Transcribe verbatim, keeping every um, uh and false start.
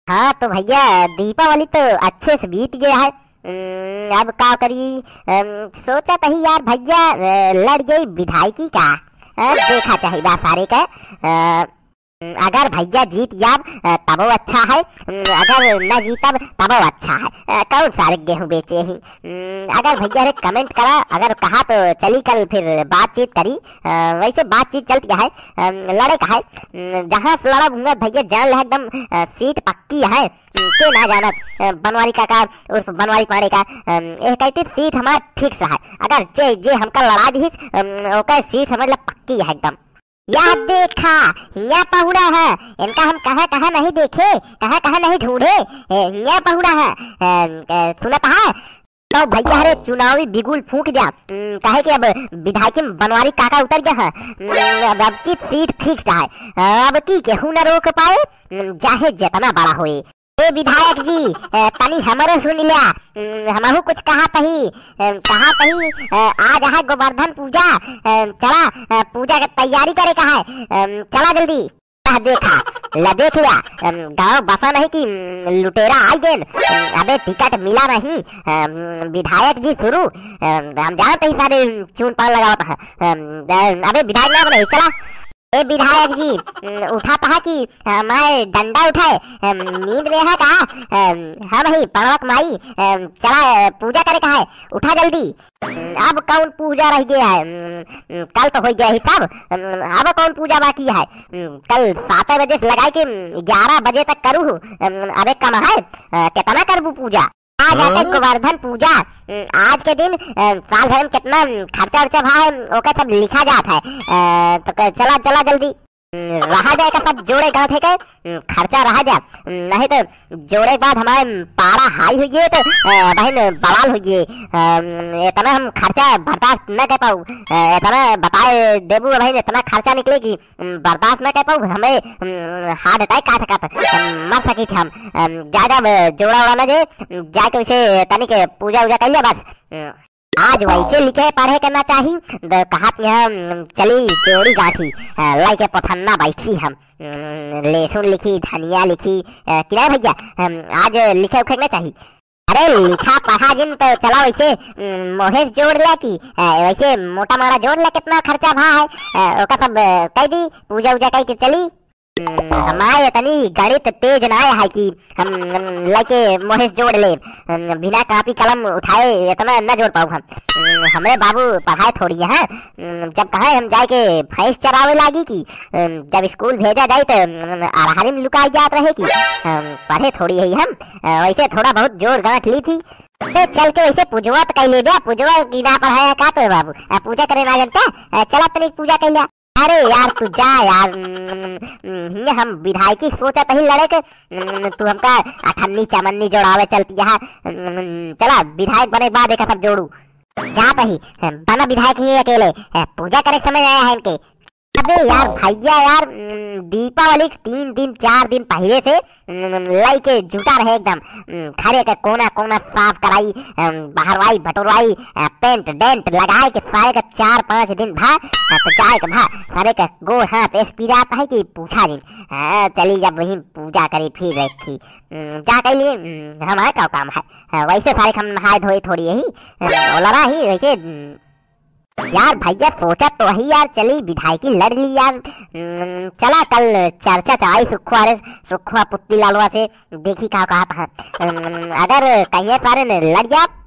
हाँ तो भइया, दीपावली तो अच्छे से बीत गया है। हम्म, अब का करी? अम, सोचत ही यार भइया, अ, लड़ गई विधायकी का। अ, देखा चाहिए बा सारे का। अ, अगर भइया जीत जाब, अ, तबो अच्छा है। अम, अगर न जीतब, तबो अच्छा है। अ, कौन सारे गेहूं बेचे ही? अम, अगर भइया रे comment करा, अगर कहा तो चली कल फिर बातचीत करी। अ, वैसे बातचीत चलत है, अम, लड़े का है। अम, जहाँ से लड़ब हुआ भइया जान ले एकदम, अ, seat पक्की है। अम, के ना जानत, अ, बनवारी काका उर्फ बनवारी पांडे का, अम, एह कहती seat हमार fix है। अगर जे, जे हमका लड़ा दिहिस, अम, ओकर seat समझ ले पक्की है एकदम। या देखा, हिया पहुड़ा है, इनका हम कहाँ, कहाँ नहीं देखे, कहाँ, कहाँ नहीं ढूंढे, ए, हिया पहुड़ा है, अम, ए, सुनत है? तो भइया रे चुनावी बिगुल फूंक द्या, अम, काहे कि अब विधायकी में बनवारी काका उतर गया है। अम, अब, अब की seat fix है, अब की केहू न रोक पाए, अम, चाहे जितना बड़ा होए। ए विधायक जी, अ, तनी हमरो सुन ल्या, अम, हमहू कुछ कहा तही, अ, कहा तही, अ, आज है गोवर्धन पूजा, अ, चला, अ, पूजा के तैयारी करे का है, अम, चला जल्दी। आ देखा, ला देख लिया, अम, गाँव बसा नहीं कि, अम, लुटेरा आई गेन। अम, अबे टिकट मिला नहीं, अम, विधायक जी शुरू, अम, हम जानत ही सारे चून पान लगावत है। अम, अबे विधायक ना बने, चला। ए विधायक जी, अम, उठा पहा कि, अ, मैं डंडा उठाए, अम, नींद में है का? अम, हम ही पड़वक माई, अम, चला, अ, पूजा करे का है, उठा जल्दी। अब कौन पूजा रह गया है? अम, अम, कल तो हो गया ही सब। अम, अब कौन पूजा बाकी है? अम, कल सात बजे से लगाए के, अम, ग्यारह बजे तक करू हूँ। अम, अबे कम है, अ, कितना करबू पूजा? आज आते हाँ? गोवर्धन पूजा। अम, आज के दिन, अ, साल भर में कितना, अम, खर्चा उर्चा भा है, ओका सब लिखा जात है। अ, तो क-, चला, चला जल्दी। रहा जाए का सब जोड़े गांठ है के, खर्चा रहा जा, नहीं तो जोड़े के बाद हमारे पारा high हो गए तो, अ, बहन बवाल हो गए। अ, इतना हम खर्चा बर्दाश्त न कर पाऊ। अ, इतना बताए देबू बहन, इतना खर्चा निकले कि, अम, बर्दाश्त न कर पाऊ। हमें, अम, heart attack आ सकत, अम, मर सकी थे हम। अम, ज्यादा, अ, जोड़ा उड़ा न जे, जाके उसे तनिक पूजा उजा कर लिया बस। अ, आज वैसे लिखे पढ़े के ना चाही, द-, कहत यहाँ, उम, चली जोड़ी गांठी, अ, लइके पोथन्ना बैठी हम, उम, लहसुन लिखी, धनिया लिखी, अ, कि नहीं भइया, अम, आज लिखे उखे के ना चाही। अरे लिखा पढ़ा जिन तो चला वैसे, उम, मोहेश जोड़ ले कि, अ, वैसे मोटा माड़ा जोड़ ले कितना खर्चा भा है, अ, ओका सब, अ, कह दी, पूजा उजा कह के चली। हम्म, हमारे इतनी गणित तेज ना है कि हम, हम लइके मोहेश जोड़ ले। हम बिना कापी कलम उठाए इतना न जोड़ पाऊ हम। हम्म, हमरे बाबू पढ़ाए थोड़ी है। हम्म, जब कहा हम जाए के भैंस चरावे लागी कि, हम्म, जब स्कूल भेजा जाए तो, हम्म, अरहरी में लुकाई जात रहे कि, हम्म, पढ़े थोड़ी है हम। अ, वैसे थोड़ा बहुत जोड़ गांठ ली थी। तो चल के वैसे पूजवा तो कह ले बे, पूजवा की ना पढ़ाया का तो बाबू? अ, पूजा करे ना जानता? अ, चला तनी पूजा कर लिया। अरे यार, तू जा यार। हम्म, हम्म, हियां हम विधायकी सोचत ही लड़े के, हम्म, तू हमका अठन्नी चमन्नी जोड़ावे चलती है। हम्म, चला, विधायक बने के बाद एक सब जोड़ू। जात ही, बना विधायक ही अकेले, पूजा करे के समय आया है इनके। अबे यार भइया यार, हम्म, दीपावली के तीन दिन, चार दिन पहिले से लइके जुटा रहे एकदम। हम्म, घरे के कोना कोना साफ कराई, हम्म, बहरवाई बटोरवाई, अ, पेंट डेंट लगाए के सारे के चार पाँच दिन भा, अ, तो जाए के भा, सारे के गोड़ हाथ एस पिरात है कि पूछा जिन। हाँ, चली जब वहीं पूजा करी फिर रखी। हम्म, जा कह लिए, हम्म, हमारे का काम है? हाँ, वैसे सारे के हम नहाए धोए थोड़ी यही, हम्म, ओलरा ही वैसे, हम्म, यार भइया सोचा तो वही यार, चली विधायकी लड़ ली यार। हम्म, चला कल चर्चा चलाई सुखुआ रे, सुखुआ पुत्ती लालवा से, देखी का कहत है। हम्म, अगर कहीं सारे ने लड़ जाब